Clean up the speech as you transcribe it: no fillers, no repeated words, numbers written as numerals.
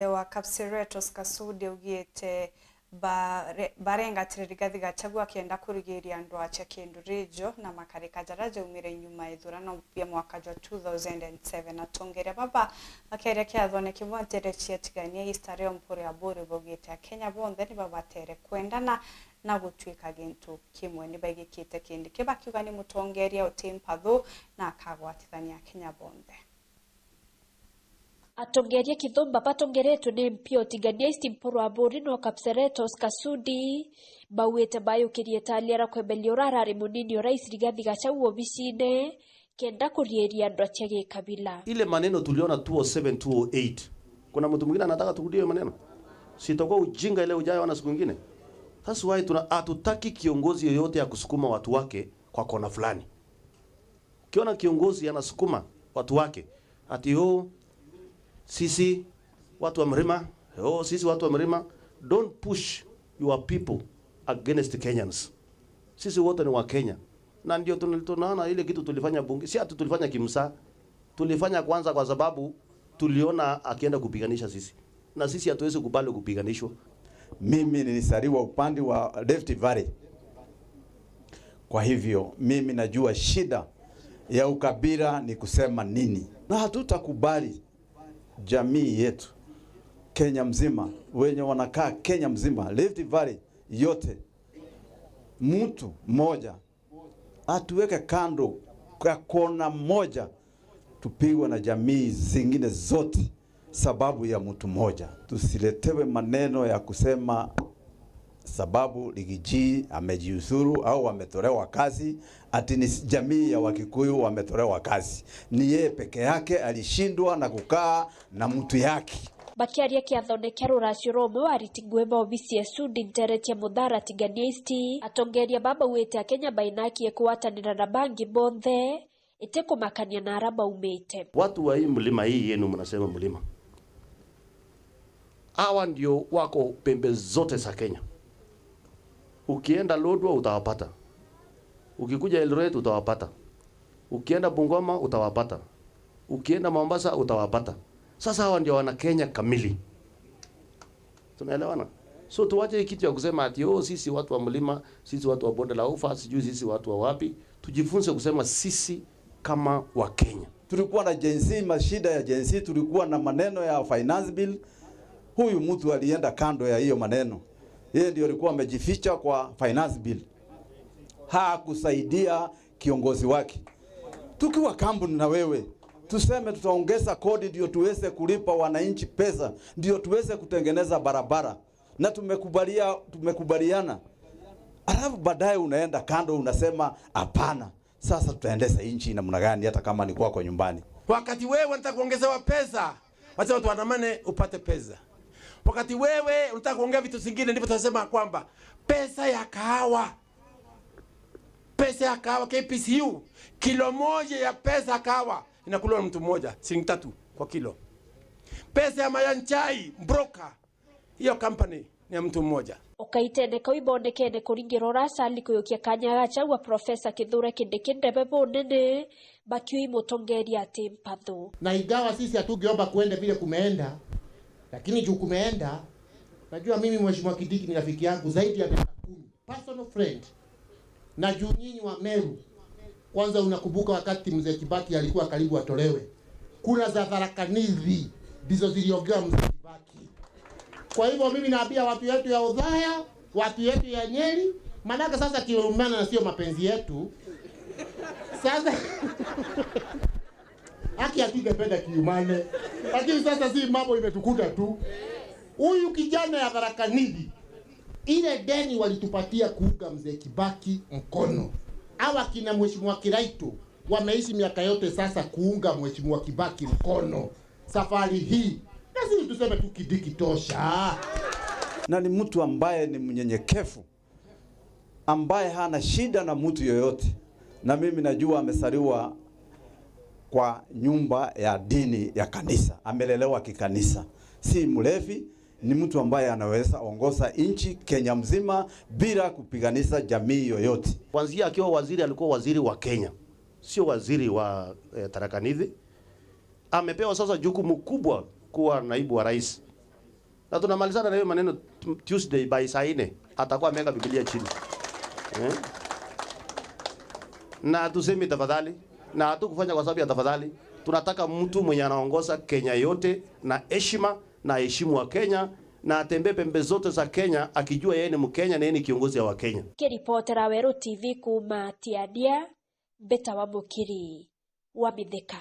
Wa Kapseret Kasudi ugiete barengatire Rigathi Gachagua akienda kurigiria andu ache kindu rijo na makarika jaraja umire nyuma ithurano bia mwaka wa 2007 atongeria baba makeria kiathone kimwantere ciatigania historia mpuri ya buri bogete Kenya bonthe ni babatere kwendana na gutwika gintu kimwe ni baigikite kindi kibakiuga ni mutongeria utimpathu na akagwatithania Kenya bonthe. Atongeria kithumba patongeretwe ni MP otigania East Mpuru wa Buri no Kapseret Kasudi bauete bayukirie taliara kwebelia urarari munini orais Rigathi Gachagua obicine kenda kurieria andu atia gikabila. Ile maneno tuliona 207 208, kuna mtu mwingine anataka turudie maneno? Sitakuwa ujinga ile ujayo wana siku nyingine. That's why hatutaki kiongozi yoyote ya kusukuma watu wake kwa kona fulani. Ukiona kiongozi anasukuma watu wake ati oh, sisi watu wa mlima, oh, sisi watu wa mlima, don't push your people against Kenyans. Sisi wote ni wa Kenya. Na ndio tunaona ile kitu tulifanya bunge, si ati tulifanya kimsa, tulifanya kwanza kwa sababu tuliona akienda kupiganisha sisi. Na sisi hatuwezi kubali kupiganishwa. Mimi nilisaliwa upande wa Rift Valley. Kwa hivyo mimi najua shida ya ukabila ni kusema nini. Na hatutakubali jamii yetu Kenya mzima, wenye wanakaa Kenya mzima, Rift Valley yote, mtu mmoja atuweke kando kwa kona moja, tupigwe na jamii zingine zote sababu ya mtu mmoja. Tusiletewe maneno ya kusema sababu Rigiji amejiuzuru au ametolewa kazi, ati ni jamii ya Wakikuyu wametolewa kazi. Ni yeye peke yake alishindwa na kukaa na mtu yake. Bakiaria kiathonekera ruracio romwe waritigwe obisi ya Sudi nteretia muthara tigania East atongeria baba wete Kenya bainakie kuwatanira na bangi bonthe itikumakania na araba umete. Watu wa hii mlima hii yenu mnasema mlima, hawa ndio wako pembe zote za Kenya. Ukienda Lodwar utawapata, ukikuja Eldoret utawapata, ukienda Bungoma utawapata, ukienda Mombasa utawapata. Sasa hawa ndio wana Kenya kamili. Tunaelewana? So tuache kitu ya kusema ati oh, sisi watu wa mlima, sisi watu wa bonde la ufa, sijui sisi watu wa wapi. Tujifunze kusema sisi kama wa Kenya. Tulikuwa na Gen Z, mashida ya Gen Z, tulikuwa na maneno ya finance bill. Huyu mtu alienda kando ya hiyo maneno. Yeye ndio alikuwa amejificha kwa finance bill. Hakusaidia kiongozi wake. Tukiwa kampuni na wewe, tuseme tutaongeza kodi ndio tuweze kulipa wananchi pesa, ndio tuweze kutengeneza barabara. Na tumekubaliana. Alafu baadaye unaenda kando unasema hapana. Sasa tutaendesha nchi namna gani hata kama ni kwako nyumbani? Wakati wewe unataka kuongezewa pesa, wacha watu waandamane upate pesa. Wakati wewe unataka kuongea vitu zingine, ndipo tunasema kwamba pesa ya kahawa, pesa ya kahawa KPCU, kilo moja ya pesa ya kahawa inakuliwa mtu mmoja shilingi 3 kwa kilo. Pesa ya majani chai broker, hiyo company ni ya mtu mmoja. Okaitene koibonekene kuringirwo racali kuyukia kanya Gachagua Profesa Kithure Kindiki ndebe bunene bakiui mutongeria ati mpathu. Na ingawa sisi hatugeomba kuenda vile kumeenda, lakini juu kumeenda, najua mimi Mheshimiwa Kindiki ni rafiki yangu zaidi ya miaka 10, personal friend. Na juu nyinyi wa Meru, kwanza unakumbuka wakati Mzee Kibaki alikuwa karibu atolewe, kura za Tharaka Nithi ndizo ziliongea Mzee Kibaki. Kwa hivyo mimi naambia watu yetu ya Othaya, watu yetu ya Nyeri, manaka sasa kiumana na sio mapenzi yetu. Sasa haki hatungependa kiumane, lakini sasa si mambo imetukuta tu. Huyu kijana ya Tharaka Nithi, ile deni walitupatia kuunga Mzee Kibaki mkono. Hawa kina Mheshimiwa Kiraitu wameishi miaka yote sasa kuunga Mheshimiwa Kibaki mkono. Safari hii lazima tuseme tu Kindiki tosha. Na ni mtu ambaye ni mnyenyekevu, ambaye hana shida na mtu yoyote. Na mimi najua amesaliwa kwa nyumba ya dini ya kanisa, amelelewa kikanisa. Si mlevi, ni mtu ambaye anaweza ongoza nchi Kenya mzima bila kupiganisha jamii yoyote. Kwanzia akiwa waziri alikuwa waziri wa Kenya, sio waziri wa Tharaka Nithi. Amepewa sasa jukumu kubwa kuwa naibu wa rais. Na tunamalizana na hiyo maneno Tuesday by saa 4 atakuwa ameweka Biblia chini. Na hatusemi tafadhali, na hatukufanya kwa sababu ya tafadhali. Tunataka mtu mwenye anaongoza Kenya yote na heshima na heshimu wa Kenya na atembee pembe zote za Kenya akijua yeye ni Mkenya na yeye ni kiongozi wa Kenya. Kiripotera Weru TV kuma Tiadia, Beta wa Mukiri wa Mithika.